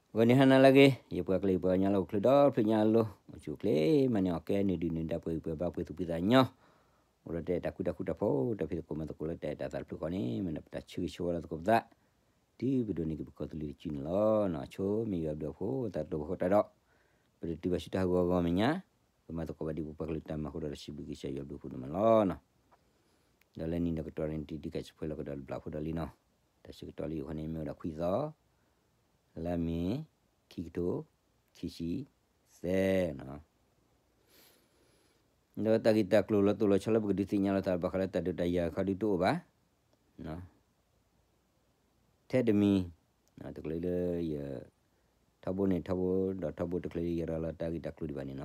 ဂီၤနံၤဟါနၤလၢအဂ့ၤ, ယပှၤကလုာ်ယပှၤကညီလၢဟီၣ်ခိၣ်ချၢဒီဖျၢၣ်ညါအလိၤ အိၣ်ဆူၣ်အိၣ်ချ့မၤန့ၢ်အီၣ်ကဲ နုာ်ဒုၣ်နုာ်ဒါ ပှဲၤဂံၢ်ပှဲၤဘါ ပှဲၤသူၣ်ဖှံသးညီ, အိၣ်ဒီးတၢ်အဲၣ်တၢ်ကွံတၢ်ဃူတၢ်ဖိး တၢ်ဖံးသကိးမၤသကိးလၢတၢ်အဲၣ်တၢ်သးတဖျၢၣ်ဃီန့ၣ် မ့ၢ်ဒၣ်ပတၢ်ဆၢဂ့ၤဆၢဝါလၢသကိးပသး, တုၤပဒိးန့ၢ်က့ၤပကီၢ်သူလ့ၤတစုန့ၣ်လီၤ. အဆိမ့ၢ်ယွၤဘျုးအဃိ တၢ်တိာ်ပဃိတၢ်ဒီး ပတတုၤဘၣ်ဆူတၢ်ဟးဂီၤအဂီၢ်မဲာ်ညါ, ပမၤသကိးဘၣ်ဒ်ပပှၤကလုာ်တၢ်မၤအဃိဒီး တၢ်စံးဘျုးကစၢ်ယွၤဘျုးဖှိၣ်ဒိၣ်မးလီၤနီၤ. ဒီးလၢနံၤဒီးကတီၢ်န့ၣ် တံၤတံၤခါဆံးဖိလီၤကဒီးတဘျီဖိဒီးလံနီၤ. တၢ်ဆၢကတီၢ်လၢယအိၣ်ခီန့ၣ် မ့ၢ်ဝဲဒၣ်ခွံသီ, လါမ့ၤ, ခံကထိခံဆံသၢနီၤ. ဒီးတၢ်ဂ့ၢ်တၢ်ကျိၤလီၤတိၢ်လီၤဆီလၢပကဒုးသ့ၣ်ညါလိာ်သးဘၣ်ဃးလၢတၢ်ဒုးတၢ်ယၤခီဒုးတအိၣ်ဘၣ်. ထဲတမံၤ, တချုးလၢယ ထီဘိန့ၣ်ထီဘိ ဒီးထီဘိတချုးလၢယရၤလီၤတၢ်ဂ့ၢ်တၢ်ကျိၤဒံးဘၣ်န့ၣ်နီၤ,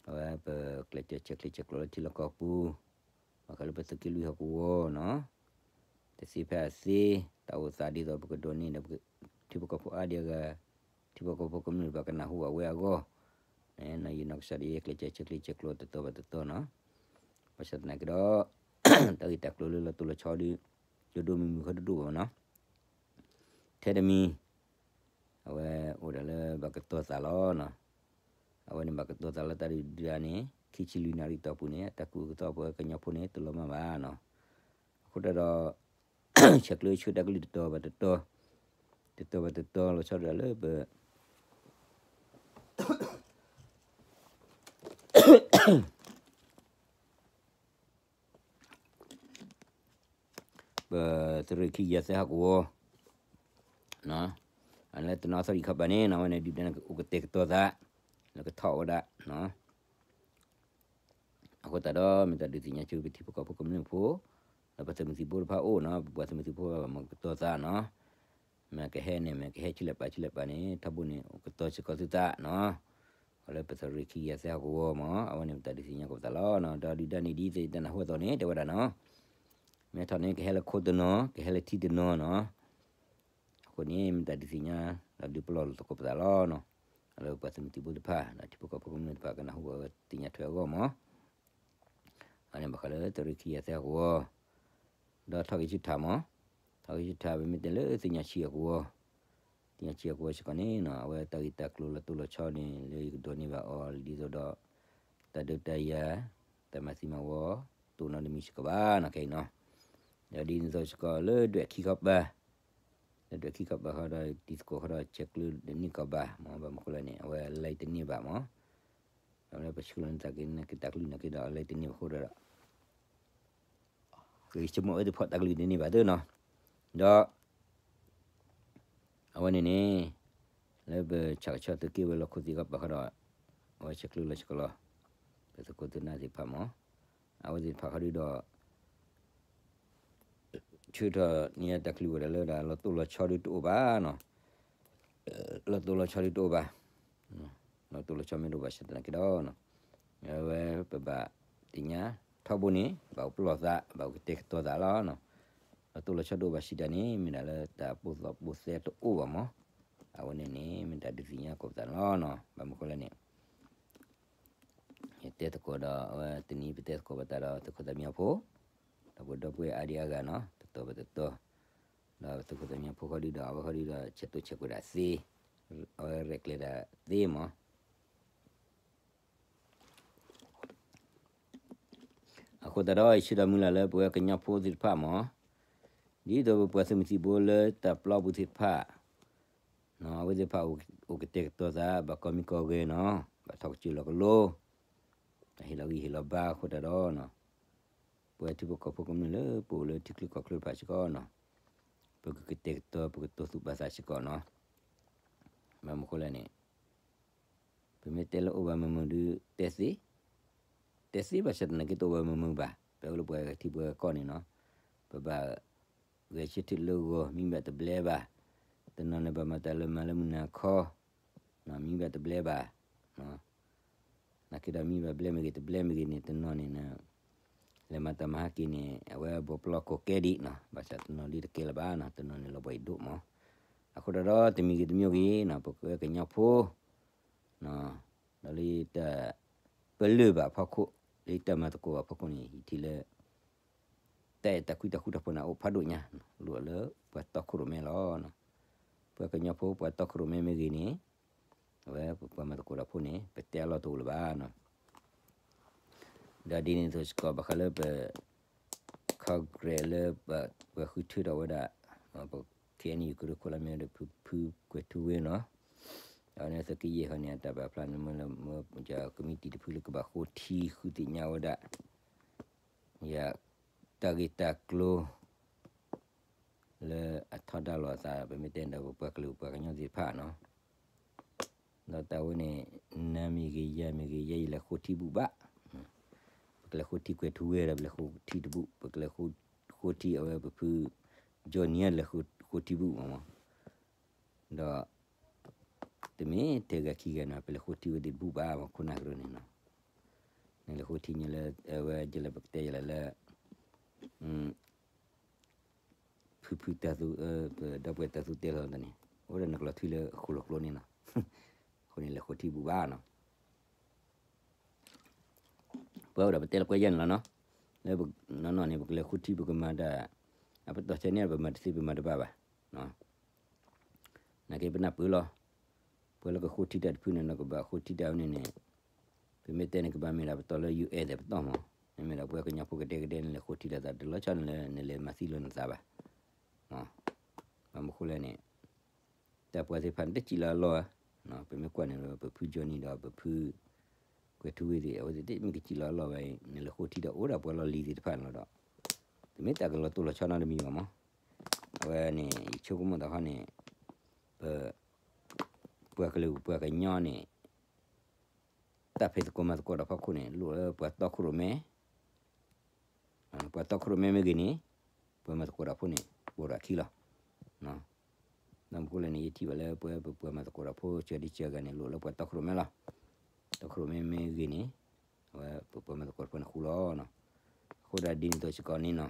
အဝဲပကျဲးစၢးဆဲးကျိးဆဲးကျိးလၢထံလီၢ်ကီၢ်ပူၤ, ဘၣ်ဃးလၢပသုးက့လွံၢ်ဟီၣ်ကဝီၤနီၤ, တသ့ဖဲအသ့, တၢ်အိၣ်သးဒ်သိးပကဒိးန့ၢ်ဒီး ထံဖိကီၢ်ဖိအါဒံအါဂၤ, ထံဖိကီၢ်ဖိကမျၢၢ်တဖၣ်ကနၢ်ဟူဘၣ်ဝဲအဂီၢ်, နီၤယနီၢ်ကစၢ်ဒၣ်ယဲကျဲးစၢးဆဲးကျိးဆဲးကျိးတတီၤဘၣ်တတီၤနီၤ. ဘၣ်ဆၣ်သနာ်က့ဒီး တၢ်ဂ့ၢ်တၢ်ကျိၤလၢလီၤတိၢ်လီၤဆီဒုး ယိၤဒိၣ်မုၢ်မုၢ်ခီဒုးတအိၣ်ဘၣ်နီၤ. ထဲတမံၤ, အဝဲအိၣ်ဒၣ်လၢဘၣ်ကတီၤသးလီၤနီၤ. အဝဲန့ၣ်ဘၣ်ကတီၤသးလၢတၢ်ဒုးဒုးဒၣ်န့ၣ် ခံဆံလွံၢ်နၣ်ရံၣ်တီၢ်ပူၤန့ၣ် အတၢ်ကူၣ်အၢကူၣ်သီပှၤကညီဖိန့ၣ် တလီၤမၢ်ဘၣ်နီၤ. အဃိတၢ်ဒီး ဆဲးကျိးဆၢတၢ်ကလုၢ်တတီၤဘၣ်တတီၤ, တတီၤဘၣ်တတီၤလီၤဆီဒၣ်လၢပ ပသုးရ့ၣ်ခံကယၤသၢဟီၣ်ကဝီၤ, လၢတနီၤသီၣ်ရံၣ်ခီပၤန့ၣ်နီၤ အဝဲန့ၣ်ဒုၣ်ဒါန့ၣ်အိၣ်ကတဲာ်ကတီၤသး လၢကထီၣ်ဝဲဒၣ်နီၤ. အဃိသတးဒီး မ့ၢ်တၢ်ဒုးသ့ၣ်ညါဆူပထံဖိကီၢ်ဖိကမျၢၢ်ဖိ, ဒီးပသုးမုၢ်သံၣ်ဘိတဖၣ်အိၣ်နီၤ, ပပှၤသုးမုၢ်သံၣ်ဘိဘၣ်မၤကတီၤသးနီၤ. မ့ၢ်ကဟဲန့ၣ် မ့ၢ်ကဟဲဆူလဲၣ်ပာ်ဆူလဲၣ်ပာ်န့ၣ် ထီဘိန့ၣ် အိၣ်ကတီၤစ့ၢ်ကီးသုသးနီၤ. အလၢပသုးရ့ၣ်ခံကယၤသၢဟီၣ်ကဝီၤမး အဝဲန့ၣ်ပတၢ်ဒုးသ့ၣ်ညါကီးပသးလီၤနီၤ. ဒီးဒုၣ်ဒါန့ၣ်ဒ်သိးယတၢ်နၢ်ဟူအသိးန့ၣ် တဲဝဲဒၣ်နီၤ, မ့ၢ်ထီၣ်န့ၣ် ကဟဲလၢခိတနီၤ ကဟဲလၢထံတနီၤနီၤ. အဃိန့ၣ် မ့ၢ်တၢ်ဒုးသ့ၣ်ညါ ဒီးဒုးပလီၢ်လီၤသကိးပသးလီၤနီၤ. အလၢပှၤသုးမုၢ်သံၣ်ဘိတဖၣ် ဒီးထံဖိကီၢ်ဖိကမျၢၢ်တဖၣ်ကနၢ်ဟူဘၣ်ဝဲသ့ၣ်ညါထွဲအဂီၢ်မး. အန့ၣ်ဘၣ်ဃးလၢသုးရ့ၣ်ခံကယၤသၢဟီၣ်ကဝီၤ, ဒီးထီၣ်က့ၤဆူထးမး, ထီၣ်က့ၤဆူထး ပမ့ၢ်တဲလၢသ့ၣ်ညါဆံးအကဝီၤ, သ့ၣ်ညါဆံးအကဝီၤစ့ၢ်ကီးန့ၣ်နီၤ အဝဲတၢ်ဂ့ၢ်တၢ်ကျိၤလီၤတိၢ်လီၤဆီန့ၣ် လၢယကဒိးန့ၢ်ဘၣ်အီၤဒ်သိးဒီး တၢ်ဒုးတၢ်ယၤ တၢ်မၤသံမၤဝီ တအိၣ်နီတမံၤစ့ၢ်ကီးဘၣ်နီၤ ခဲအံၤနီၤ. ဒီးဒ်န့ၣ်အသိးစ့ၢ်ကီးလၢဒွဲၣ်ခံခီပၤ, လၢဒွဲၣ်ခံခီပၤဃီဒီး တံၤသကိးဃီဒီး ဆဲးကျိးန့ၢ်ကီးဘၣ်မး ဘၣ်မနုၤဃိလဲၣ်န့ၣ် အဝဲလဲၤတန့ၢ်ဘၣ်မး. အဝဲပဆှၢလီၤန့ၢ်သးက့ၤန့ၢ်က့ၤတၢ်ကလုၢ်န့ၣ်က့ၤဒီး အလဲၤတန့ၢ်ဘၣ်အဃိဒီး ကဆိကမိၣ်ဝဲသ့ၣ်ဖီၣ်တၢ်ကလုၢ်တန့ၢ်ဘၣ်သ့နီၤ. ဒီး အဝဲန့ၣ်န့ၣ် လၢပဆၣ်ကဆီသုးက့ဝဲၤလီၢ်ခိၣ်သ့ၣ်ခီပၤဃီဒီး အဝဲဆဲးကျိးလီၤစ့ၢ်ကီးလီၤ. ပသုးခိၣ်သုးနၢ်သ့ၣ်တဖၣ်မး အဝဲသ့ၣ်တဖၣ်ဃီဒီး ဆှၢထီၣ်န့ၢ်တၢ်ကလုၢ်ဝဲဒၣ်လၢဒၣ် လီၤတိၢ်လီၤဆီဒုးတအိၣ်ဘၣ်နီၤ. လီၤတိၢ်လီၤဆီဒုးတအိၣ်ဘၣ်, လီၤတိၢ်လီၤဆီမ့ၢ်တအိၣ်ဘၣ် ဆၣ်သနာ်က့ဒီး အဝဲပဘၣ်သ့ၣ်ညါ ထီဘိန့ၣ် ဘၣ်အိၣ်ပလီၢ်သး ဘၣ်အိၣ်ကတဲာ်ကတီၤသးလီၤ. လီၤတိၢ်လီၤဆီတအိၣ်ဘၣ်စံးတၢ်န့ၣ် မ့ၢ်ဒၣ်လၢတၢ်ပိၢ်သီၣ်ပိၢ်သဲတအိၣ်ဘၣ်မး. အဝဲန့ၣ်န့ၣ် မ့ၢ်တၢ်ဒုးသ့ၣ်ညါကိးပသးန့ၣ်လီၤ. ဘၣ်မနုၤဃိလဲၣ်န့ၣ် ယတဲသကိးဒီး အဝဲတနံၤပတဲသကိးဘၣ်တၢ်ဒီး သုးခိၣ်သးမံအဖိ ဒီးပဒီပုၢ်ဝဲၢ်အါဒံအါဂၤနီၤ တတီၤဘၣ်တတီၤ, ဒီးသုးခိၣ်သးမံအဖိဃီဒီး အဝဲဃီဒီး ဆဲးတိၢ်ဆဲးကျိးဒၣ်သ့, အဝဲရဲၣ်ကျဲၤဒၣ်သ့မး. အဃိသတးဒီး ယဆၢဒီးမုၢ်လၢ်လၢပဝဲကညီဖိသ့ၣ်တဖၣ်မး ဒ်သိးပပှၤသုးမုၢ်သံၣ်ဘိလၢတၢ်ပျီပူၤသ့ၣ်တဖၣ် အဝဲသ့ၣ်တဖၣ်အိၣ်ကတဲာ်ကတီၤသး ဘၣ်ကီမံကီဂဲၤနီၤ ဘၣ်ထီၣ်ကစၢၢ်လီၤကလိ တၢ်ဟ့ၣ်လီၤဂံၢ်ဟ့ၣ်လီၤဘါအဃိသတးဒီး ပဝဲထံဖိကီၢ်ဖိကမျၢၢ်လၢပအိၣ်လၢထံချၢကီၢ်ချၢတဖၣ်စ့ၢ်ကီးနီၤ ပကကတဲာ်ကတီၤ ပကတီၤသူၣ်ပာ်သးစ့ၢ်ကီးနီၤ. ဘၣ်မနုၤဃိလဲၣ်န့ၣ် ပမ့ၢ်တဲလၢအိၣ်ဘၣ်မုာ်မုာ်ဒုးတဲသ့, တဲသ့ဘၣ်ဆၣ်သနာ်က့တအိၣ်ဘၣ်မုာ်မုာ်ဘၣ်. ပဝဲလၢပှၤဂဲၤထံပှၤကီၢ်န့ၣ်နီၤ ပဘၣ်ဂဲၤဆၢထၢၣ်လၢဂီၤ မံဘၣ်တဘျဲဘၣ်. တနီၤန့ၣ်ဘၣ်မၤတၢ်လၢမၤလၢမုၢ်နၤခီ မံဘၣ်တဘျဲဘၣ်. နာ်က့ဒီးမံဘၣ်ဘျဲမ့ၢ်ဂ့ၤ တဘျဲမ့ၢ်ဂ့ၤန့ၣ် တနီၤန့ၣ် လဲၤမၤတၢ်မၤဟဲက့ၤန့ၣ် အဝဲဘိးပျီကိးကဲဒံးနီၤ ဘၣ်ဆၣ်တနီၤဒ်တကဲလၢၤဘၣ်နီၤ တနီၤန့ၣ်လီၤဘှံးဒိၣ်မး. အဃိတၢ်ဒီးတမံၤဂ့ၤတမံၤဂ့ၤနီၤ ပကဝဲကညီဖိ ဒီးလၢတၢ် ပလၢၢ်ဘၣ်အဖီခိၣ် လၢတၢ်မၤသကိးဘၣ်အဖီခိၣ်န့ၣ် ယထံၣ်လၢ တၢ်အဲၣ်တၢ်ကွံတၢ်ဃူတၢ်ဖိးန့ၣ် အိၣ်ဖးဒိၣ်ညါ လိၣ်လၢပှၤတီခိၣ်ရိၣ်မဲလီၤ. ပှၤကညီဖိပှၤတီခိၣ်ရိၣ်မဲမ့ၢ်ဂ့ၤန့ၣ်, အဝဲပပှၤမၤသကိးတၢ်ဖိန့ၣ် ပတဲအလီၢ်တအိၣ်လၢၤဘၣ်နီၤ. ဒီးဒ်န့ၣ်အသိးစ့ၢ်ကီး ဘၣ်ဃးလၢပ Congress လၢပှၤဃုထၢထီၣ်ဝဲဒၣ် ပ K N U ကရၢခိၣ်လၢမ့ၢ်ဝဲဒၣ်ဖု ဖုကွဲၤထူဝ့နီၤ, အဝဲန့ၣ်သုးက့ယဲၢ်ဃီန့ၣ် အတၢ်ပာ်ဖျါန့ၣ်မ့ၢ်လၢ မ့ၢ်ကမံးတံာ်တဖုလၢကဘၣ်ဃိထံဃုသ့ၣ်ညါဝဲဒၣ် ယတၢ်ဂ့ၢ်တၢ်ကျိၤ လၢအထီဒါလိာ်အသး ပမ့ၢ်တဲဒီးပပှၤကလုာ်ပှၤကညီသ့ၣ်တဖၣ်နီၤ, ဒီးတၢ်ဝဲန့ၣ် နၤမ့ၢ်ဂ့ၤ ယၤမ့ၢ်ဂ့ၤ ယဲယလဲၤဃိထံဘူၣ်ဘၣ်, ပကလဲၤဃိထံကွဲၤထူဝ့ဒီး ပလဲၤဃိထံတဘူၣ်, ပကလဲၤဃိထံအဝဲပဖု Johnny လဲၤဃိထံဘူၣ်မးမး, ဒီး တမ့ၢ်ထဲဂၤခံဂၤနီၤ ပလဲၤဃိထံဝဲသ့ၣ်တဘူၣ်ဘၣ်မး ခိၣ်နၢ်ကရၢန့ၣ်နီၤ, နလဲၤဃိထံညါလၢ အဝဲယလဲၤပကတဲယလဲၤလၢ ဖုဖုတၢ်သူ ဒီပုၢ်ဝဲၢ်တၢ်သူတဲလီၤတန့ၣ် အိၣ်ဒီးနကလီၤထွံလၢအဃိလီၤကျိန့ၣ်နီၤ, အဃိန့ၣ်လဲၤဃိထံဘူၣ်ဘၣ်နီၤ, ပှၤအိၣ်ဒီးပတဲလီၤကွဲးယဲၢ်န့ၣ်လီၤနီၤ, လၢနီၢ်နီၢ်န့ၣ် ပကလဲၤဃိထံပကမၤတၢ် အပတီၢ်ဆဲန့ၣ် ပမၤတသ့ပမၤတဘၣ်ဘၣ် နာ်က့ပနၢ်ပၢၢ်လီၤ, ပှၤလၢကဃိထံတၢ်တဖုန့ၣ် နကဘၣ်ဃိထံတၢ်ဝဲန့ၣ်န့ၣ်, ပမ့ၢ်တဲန့ၣ် ကဘၣ်မ့ၢ်ဒၣ်ပတီၢ်လၢ ယူၢ်အဲၣ် သ့ၣ်ပတီၢ်မး, မ့မ့ၢ်ဒၣ်ပဝဲကညီဖိကဒဲကဒဲန့ၣ် လဲၤဃိထံတၢ်သးတလီၤဆီန့ၣ်လၢ နလဲၤမၤသံလီၤနသးဘၣ်, ဘၣ်မနုၤဃိလဲၣ်န့ၣ်, တၢ်ပှၤသ့ၣ်တဖၣ်န့ၣ် တစံးလီၤအလီၢ်ဧါ, ပမ့ၢ်ကွၢ်န့ၣ် ပဖု Johnny ဒီးပဖု ကွဲၤထူဝ့သ့ၣ် အဝဲသ့ၣ်တမ့ၢ်ကစံးလီၤအလီၢ်ဘၣ်အံၤ နလဲၤဃိထံဒီးအိၣ်ဒၣ်ပှၤလီၢ်လံၤသ့ၣ်တဖၣ်န့ၣ်လီၤဒီး, တမ့ၢ်တၢ်ကလီၤတိၢ်လီၤဆီနီတမံၤဘၣ်မး, အဝဲန့ၣ် ယဆိကမိၣ်သးဟီန့ၣ်, ပ ပှၤကလုာ်ပှၤကညီန့ၣ် တၢ်ဖံးသကိးမၤသကိးတၢ်ဖီခိၣ်န့ၣ် လိၣ်လၢပှၤတီခိၣ်ရိၣ်မဲ, ပှၤတီခိၣ်ရိၣ်မဲမ့ၢ်ဂ့ၤန့ၣ်, ပှၤမၤသကိးတၢ်ဖိန့ၣ် ပအိၣ်ဒီးအခံလီၤ. ဘၣ်မနုၤဃိလဲၣ်န့ၣ် ယထံၣ်ဘၣ်လၢပဝဲပပှၤမၤသကိးတၢ်ဖိ ကၢၤဒံကၢၤဂၤန့ၣ် လိၣ်လၢပှၤတီခိၣ်ရိၣ်မဲလီၤ. တီခိၣ်ရိၣ်မဲမ့ၢ်ဂ့ၤန့ၣ်, အဝဲပပှၤမၤသကိးတၢ်ဖိန့ၣ်ဃူလီၤ. အဃိဒၣ်ဒ်န့ၣ်အသိးစ့ၢ်ကီးန့ၣ်နီၤ,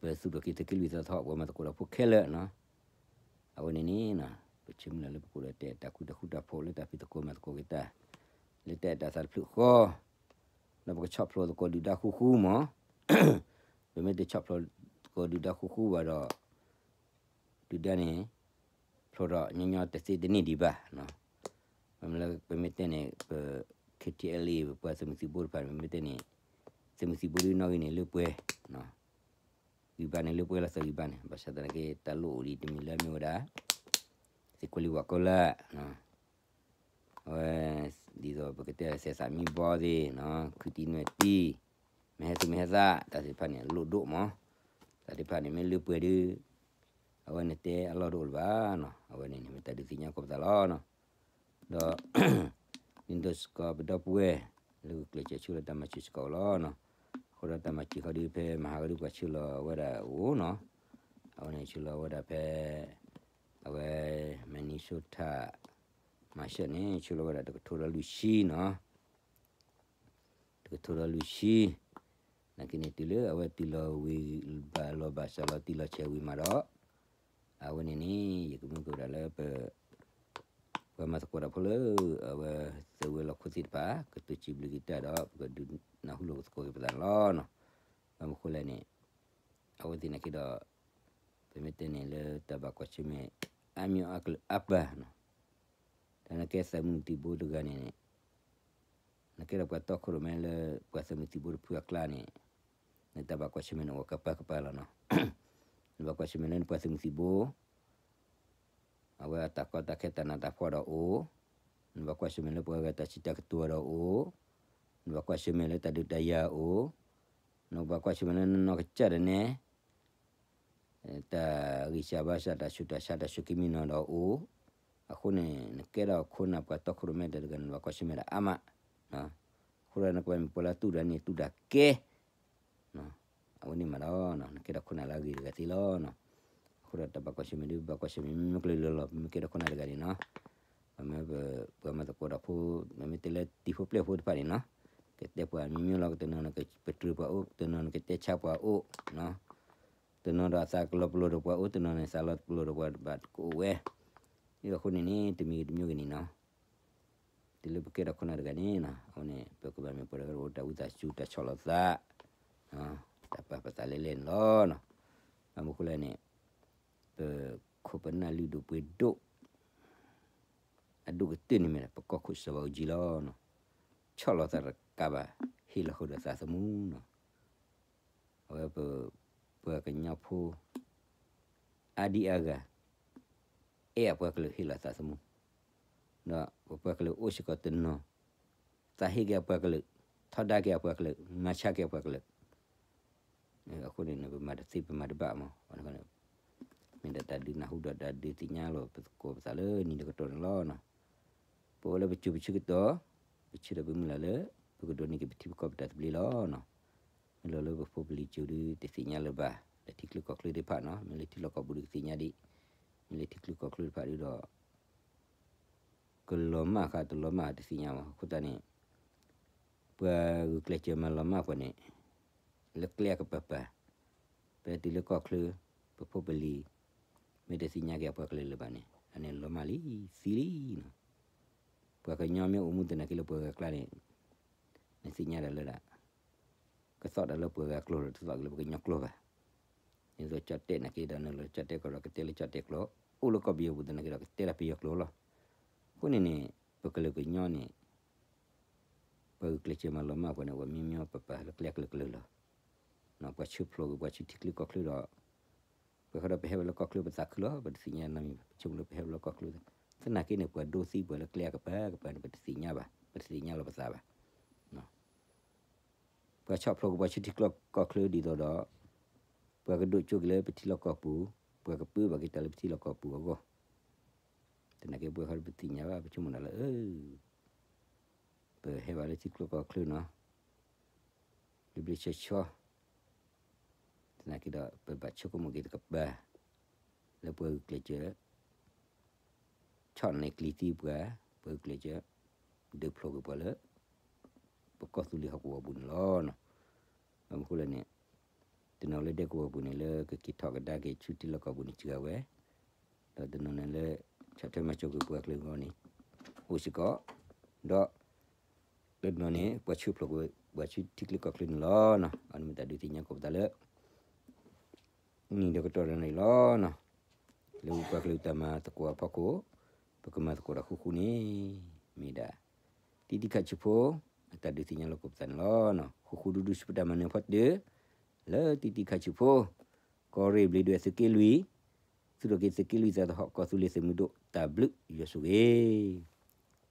ပသူၣ်ထီၣ်က့ၤသုးက့လွံၢ်သီထီၣ် ပှၤမၤသကိးတၢ်ဖိခဲလၢာ်နီၤ, အဝဲန့ၣ်န့ၣ်, ပဆၢမုၢ်လၢ်လၢပကအိၣ်ဒီးတဲတၢ်ဃူတၢ်ဖိးလၢတၢ်ဖံးသကိးမၤသကိးက့ၤတၢ်, လၢတၢ်အဲၣ်တၢ်သးတဖျၢၣ်ဃီ, ဒီးပကဆီၣ်ဖျိသကိးဒုၣ်ဒါဃူဃူမး, ပမ့ၢ်တဆီၣ်ဖျိသကိးဒုၣ်ဒါဃူဃူဘၣ်ဒီး, ဒုၣ်ဒါန့ၣ်, ဖျိထီၣ်ညီညီတသ့တန့ၢ်ဒံးဘၣ်, မ့မ့ၢ်လၢပမ့ၢ်တဲန့ၣ် ပ K T L A ပပှၤသုးမုၢ်သံၣ်ဘိတဖၣ်န့ၣ် ပမ့ၢ်တဲန့ၣ်, သုးမုၢ်သံၣ်ဘိဒ်နီၣ်ဂံၢ်န့ၣ်လၢပှဲၤ, ဂံၢ်ဘါန့ၣ်လၢပှဲၤလီၤသၢဂံၢ်ဘါန့ၣ် ဘၣ်ဆၣ်သနာ်က့ တၢ်လိၣ်အိၣ်ဒံးတမံၤလၢမ့ၢ်ဝဲဒၣ်, သံကွၢ်လံဝၤကီလၢ် အဝဲ, ဒ်သိးပကတဲသဲးသးမံဘီသ့ၣ်, ခုတံၢ်နွဲၣ်တံၢ်, မ့ၢ်ဟဲသူၣ်မ့ၢ်ဟဲသၣ် တၢ်သ့ၣ်တဖၣ်န့ၣ် လိၣ်ဒိၣ်မး, တၢ်သ့ၣ်တဖၣ်န့ၣ် မ့ၢ်လၢပှဲၤဒီး, အဝဲန့ၣ်တဲအလီၢ်တအိၣ်လၢၤဘၣ်နီၤ, အဝဲန့ၣ်န့ၣ် မ့ၢ်တၢ်ဒုးသ့ၣ်ညါကိးပသးလီၤနီၤ, ဒီး ဒ်သိးစ့ၢ်ကီးပဒီပုၢ်ဝဲၢ်, လၢကကျဲးစၢးဆူလၢတၢ်မၤစၢၤစ့ၢ်ကီးလီၤနီၤ, အဃိဒီးတၢ်မၤစၢၤဃီဒီးဖဲမဟါကဒီးပှၤဆှၢလီၤဝဲဒၣ်အိၣ်နီၤ, အဝဲန့ၣ်ဆှၢလီၤဝဲဒၣ်ဖဲ, အဝဲ, Minnesota, မၤရှၢၣ်န့ၣ် ဆှၢလီၤဝဲဒၣ်တကထိဒီးလွံၢ်ဆံနီၤ တကထိဒီးလွံၢ်ဆံ, နာ်က့န့ၣ် တုၤလၢအဝဲတုၤလီၤဝံၤဘၣ်လီၤဘၣ်စးလီၤတံၢ်လီၤဆဲးဝံၤမးဒီး, အဝဲန့ၣ်န့ၣ် ယကမၢကဒီးလၢပ, ပှၤမၤသကိးတၢ်ဖိလၢ, အဝဲ, သုးဝဲၤလီၢ်ခိၣ်သ့ၣ်တဖၣ် ကတိၤစံးဘျုးက့ၤတၢ်ဒီး ပကဒုးနၢ်ဟူလိာ်ပသကိးက့ၤပသးန့ၣ်လီၤ. ဘၣ်မနုၤဃိလဲၣ်န့ၣ်, အဝဲသ့ၣ်နာ်က့ဒီး, ပမ့ၢ်တဲန့ၣ်လၢတၢ်ဘၣ်ကွၢ်ဆၢၣ်မဲာ်, အါမံၤအါကလုာ်အါပၤနီၤ တၢ်နကဲသုးမုၢ်သံၣ်ဘိတဂၤန့ၣ်န့ၣ်, နကဲဒီးပှၤတီခိၣ်ရိၣ်မဲလၢပှၤသုးမုၢ်သံၣ်ဘိတဖုအကျါန့ၣ်, နတၢ်ဘၣ်ကွၢ်ဆၢၣ်မဲာ်န့ၣ်အိၣ်ကပၤကပၤလီၤနီၤ, နဘၣ်ကွၢ်ဆၢၣ်မဲာ်လၢနပှၤသုးမုၢ်သံၣ်ဘိ, အဝဲအတၢ်ကီတၢ်ခဲတၢ်နးတၢ်ဖှီၣ်ဒီးအိၣ်, နဘၣ်ကွၢ်ဆၢၣ်မဲာ်လၢပှၤဂၤတၢ်စံးတၢ်ကတိၤဒီးအိၣ်, နဘၣ်ကွၢ်ဆၢၣ်မဲာ်လၢတၢ်ဒုးတၢ်ယၤအိၣ်, နဘၣ်ကွၢ်ဆၢၣ်မဲာ်လၢနနီၢ်ကစၢ်ဒၣ်နဲ တၢ်ဂံၢ်စၢ်ဘါစၢ်တၢ်ဆူးတၢ်ဆါတၢ်ဆိးက့မံနီၤဒီးအိၣ်, အဃိန့ၣ် နကဲဒီးခိၣ်နၢ်ပှၤတီခိၣ်ရိၣ်မဲတဂၤန့ၣ် နဘၣ်ကွၢ်ဆၢၣ်မဲာ်ဒၣ်အါမး, အဃိဒီးနကဘၣ်မ့ၢ်ပှၤလၢအတူၢ်တၢ်န့ၢ်တူၢ်တၢ်ကဲ အဝဲန့ၣ်မးဒီး နကဲဒီးခိၣ်နၢ်လၢအဂ့ၤတဂၤသ့လီၤ. အဃိဒီးတၢ်ဘၣ်ကွၢ်ဆၢၣ်မဲာ်ဒ် ဘၣ်ကွၢ်ဆၢၣ်မဲာ်မ့မ့ၢ်ကလုာ်လၢလီၤ မ့မ့ၢ်ကဲဒီးခိၣ်နၢ်တဂၤန့ၣ်နီၤ, မ့ၢ်ပှၤမၤသကိးတၢ်ဖိ မ့မ့ၢ်တဲလၢတံၤဖိပျဲၢ်ဖိတဖၣ်န့ၣ်နီၤ, ကတဲပှၤမံၤမံၤလီၤ ကတနီၤနကပတြၢၤပှၤအိၣ် ကတနီၤနကတဲဆါပှၤအိၣ်, တနီၤဒီးအသးကလီၤပလိာ်ဒီးပှၤအိၣ် တနီၤန့ၣ်သးလီၤပလိာ်ဒီးပှၤဘၣ်တကအိၣ်ဝဲ, အဃိန့ၣ်န့ၣ် တမံၤဂ့ၤတမံၤဂ့ၤန့ၣ်နီၤ တုၤလၢပကဲထီၣ်ခိၣ်နၢ်တဂၤန့ၣ်နီၤ အဃိန့ၣ် ပကဘၣ်မ့ၢ်ပှၤတဂၤအိၣ်တၢ်ဝံသးစူၤတၢ်ဆီၣ်လီၤသး, တၢ်ပာ်ပသးလဲၣ်လဲၣ်န့ၣ်လီၤ. ဘၣ်မနုၤဃိလဲၣ်န့ၣ်, ပ ခိၣ်ပနၢ်လုၢ်ဒိၣ်ပှ့ၤဒိၣ် အဒိၣ်ကတၢၢ်န့ၣ်မ့ၢ်ဒၣ် ပကီၢ်ခိၣ်စီၤဘးအူကၠံလီၤနီၤ. ဆီၣ်လီၤသးတကးဘၣ် ဟ့ၣ်လီၤဃုာ်ဒီးသးသမူနီၤ. အဝဲပ ပှၤကညီဖိ အါဒံအါဂၤ အဲၣ်အပှၤကလုာ်ဟ့ၣ်လီၤသးသမူ, ဒီးပပှၤကလုာ်အိၣ်စ့ၢ်ကီးတနီၤ သးဟ့က့ၤအပှၤကလုာ်, ထီဒါက့ၤအပှၤကလုာ်, မၤဆါက့ၤအပှၤကလုာ်. အဃိန့ၣ် ပမၤတသ့ပမၤတဘၣ်မး, မ့ၢ်ဒၣ်တၢ်ဒုးနၢ်ဟူဒီးတၢ်ဒုးသ့ၣ်ညါလီၤပသကိးပသးလၢနံၤဒီကတီၢ်န့ၣ်လီၤနီၤ. ပအိၣ်လၢပစိၤပဆၢကတီၢ်, ပဆၢဒီးပမုၢ်လၢ်လၢ ပကဒိးန့ၢ်က့ၤပထံပကီၢ်ပတၢ်သဘျ့လီၤနီၤ. မ့ၢ်လီၤလၢပဖိပလံၤစိၤဒုးတသ့ၣ်ညါလၢၤဘၣ်, လၢထံချၢကီၢ်ချၢသ့ၣ်တဖၣ်နီၤ, မ့ၢ်လၢထံလီၢ်ကီၢ်ပူၤဒုးကသ့ၣ်ညါဒံး, မ့ၢ်လၢထံချၢကီၢ်ချၢတဖၣ်ဒုးဒီး ကလီၤမၢ်ဃာ်တလီၤမၢ်တသ့ၣ်ညါဘၣ်. အဃိသတးန့ၣ် ပှၤဂုာ်ကျဲးစၢးမၤလီၤမၢ်ပှၤန့ၣ် လၢကျဲအကပၤပၤ, ပတုၤလၢကီၢ်ချၢ ပဖိပလံၤ မ့ၢ်တသ့ၣ်ညါက့ၤအပှၤကလုာ်လၢၤဘၣ်န့ၣ် အန့ၣ်လီၤမၢ်လံ သံလံနီၤ. ပှၤကညီမ့ၢ်အိၣ်မူသနာ်က့လၢပှၤဂၤကျါန့ၣ် နသ့ၣ်ညါဒၣ်လၢဒၣ် ကသီၣ်တၢ်လၢပှၤဂၤကျိာ်ဒီး တသီၣ်က့ၤလၢပှၤကညီကျိာ်ဘၣ်. ဒ်သိးကၠီၣ်တဲၣ်နာ်က့ဒီး နလီၤကၠီၣ်တဲၣ်ကီးဒီး ကတဲလၢကၠီၣ်တဲၣ်ကျိာ်, အိၣ်လၢကီၢ်ပယီၤပူၤသနာ်က့ဒီး ကတဲလၢပယီၤကျိာ်လီၤ. အဃိန့ၣ်န့ၣ် ပကလုာ်ကညီန့ၣ် ပှၤဂုာ်ကျဲးစၢးမၤလီၤမၢ်ပှၤန့ၣ် အိၣ်မံမံပပၤလၢကျဲကလုာ်ကလုာ်လီၤ. ပှၤဆၢဖျိးက့ၤပှၤဆူထံချၢကီၢ်ချၢဒီး ပှၤဃီဒီးပဟဲဝဲလၢကီၢ်ချၢပသးခုလီၤ, ပတသ့ၣ်ညါနီတမံၤဘၣ်, ပဆိကမိၣ်လၢပဟဲဝဲလၢကီၢ်ချၢ, သနာ်က့န့ၣ် ပှၤဒိသံပှၤလၢကျဲအကပၤကပၤန့ၣ် ပတသ့ၣ်ညါဘၣ်, ပတသ့ၣ်ညါလီၤပသးဘၣ်. ပှၤဆီၣ်ဖျိးက့ၤပှၤဆူထံချၢကီၢ်ချၢဒ်သိးဒီး ပှၤကဒိးကၠိက့ၤလၢပထံလီၢ်ကီၢ်ပူၤ, ပှၤကပၢဘၣ်က့ၤတၢ်လၢပထံလီၢ်ကီၢ်ပူၤအဂီၢ်, သနာ်က့ပဝဲဃီဒီးပသ့ၣ်ညါဘၣ်, ပဆိကမိၣ်ဒၣ်လၢ ပဟဲဘၣ်လၢထံချၢကီၢ်ချၢနီၤ, ဘျ့ဘျ့ဆှီဆှီ, သနာ်က့ဒီး ပဘၣ်ဆိကမိၣ်က့ၤတကပၤ လၢပှၤဂုာ်ကျဲးစၢး ဆီၣ်နဲၣ်ကျံၤသံပှၤ, ပှၤဂုာ်ကျဲးစၢး ဒုးဖျိးက့ၤပှၤလၢ ပကီၢ်သူလ့ၤဟီၣ်ကဝီၤပူၤန့ၣ်လီၤ. ဘၣ်မနုၤအဃိလဲၣ်န့ၣ် တနီၤလၢဒဲကဝီၤပူၤန့ၣ် လၢကက့ၤထီၣ်ကဒါက့ၤဆူထံလီၢ်ကီၢ်ပူၤန့ၣ် စှၤဝဲ, ဒီးတနီၤန့ၣ်လၢ ဆီၣ်ထွဲမၤစၢၤကွံာ်ပှၤကလုာ်အဂီၢ်န့ၣ် အိၣ်စ့ၢ်ကီး, ဒီး လၢတနီၤန့ၣ် ပှၤဆၢဖျိးကွံာ် ပှၤဆူထံချၢကီၢ်ချၢန့ၣ်လီၤ. အန့ၣ်မ့ၢ်တၢ်ဒုးသ့ၣ်ညါကိးပသးလၢ နံၤဒီးကတီၢ်ဒီးန့ၣ်လီၤ. လၢပပှၤကလုာ်တၢ်မၤသကိးအဖီခိၣ် ပကမၤသကိးတၢ်ဃူဃူန့ၣ် မ့ၢ်ဒၣ် တံတံခးဆံးဖိ အတၢ်ဒုးသ့ၣ်ညါလီၤကိးပသးန့ၣ်လီၤ. ဃူဃူဒူဒူ ဆူပတၢ်မၤနၢၤဖီတၢၢ် လၢတံတံခးဆံးဖိ ကီၢ်ရ့ၣ်ဘျ့းဒွဲၣ်သုးက့လွံၢ် သုးထီၣ်က့ၤသုးက့လွံၢ်သးသဟီၣ် ကီၢ်သူလ့ၤသုးမုၢ်ဒိၣ် တၢ်ဘျုးယွၤဆိၣ်ဂ့ၤ